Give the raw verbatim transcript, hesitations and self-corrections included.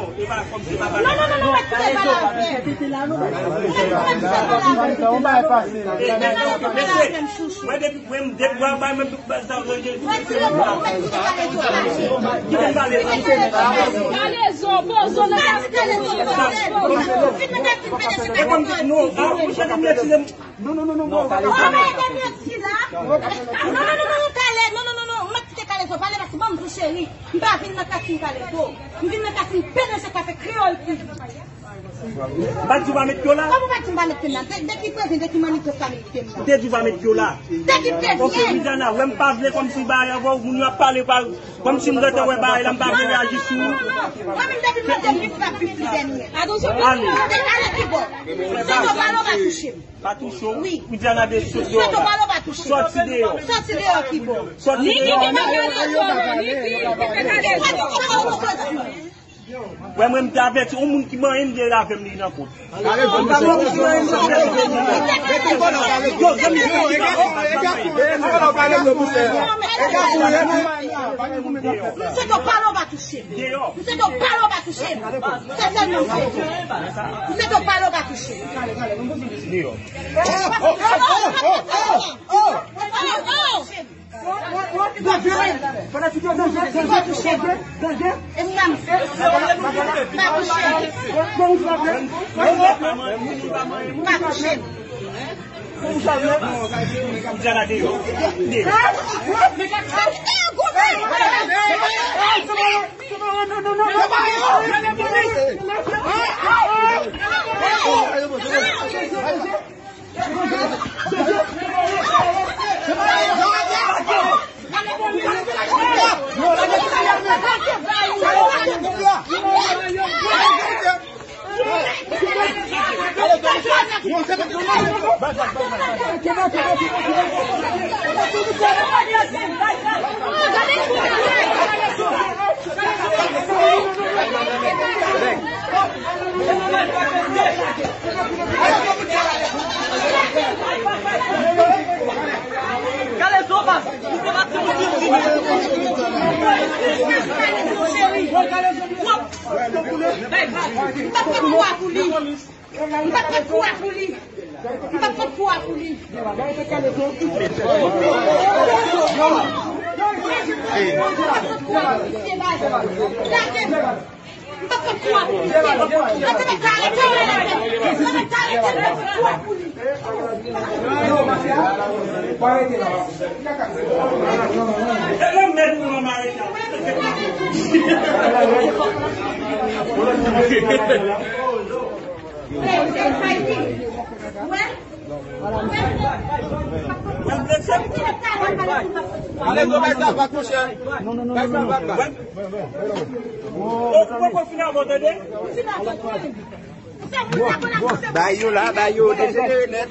non, e pa kòm se pa bagay. Non, non, non, non, pa kite bagay la fè. Ou pa kite bagay la fè. Ou pa kite bagay la fè. Mesye, mwen depi, mwen depi, mwen bay menm tout baz sa, mwen gen. Kite m pale. Kalezo, pozo nan kalezo. E kòm si, non, a, ou chèche m retire m. Non, non, non, non, non. Ou pa ede m retire la. Non, non, non, non, non, Kale-, non, non, non, non, m ap kite Kalezo pale paske ban m tou cheri. M pa vin nan kasin Kalezo. M vin nan kasin P D G Kafe Kreyòl T V. M pa t di w pa met yo la? Kòman w pa t di m pa met yo la? De, de ki prevyen, de ki manifès pa met yo la? M te di w pa met yo la. De ki prevyen? Ok, Widiana, wè m pa vle kòmsi bagay avè w, moun yo ap pale pa, kòmsi m gentan wè bagay la, m pa vle reyaji sou ou. Mwen menm depi m mande m vin, m pa vin pi dènye. Ale. Ale, ale ki bò? M se do pale w pa touche m. Pa touche w? Wi. Widiana de sot deyò la. M se do pale w pa touche m. Sòti deyò. Sòti deyò ki bò? Sòti deyò. Niki ki pa kalezo, non, Niki ki pa kalezo. Wè mwen, m te avèti, yon moun ki manyen m deri avè m li nan kont. Yo, zanmi, m se do pale w pa touche m. M se do pale w pa touche m. Se sèlman m se. M se do pale w pa touche m. Deyò. Pa touche m. Pa touche m. Pa touche m. Pa touche m. M pa pran kou a pou li. M pa pran kou a pou li. M pa pran kou a pou li. Ale, non, bay sa, pa kouche. Bay sa, pa, pa. Ou poko fin avan, tande? Bay yo la, bay yo dejenere nèt.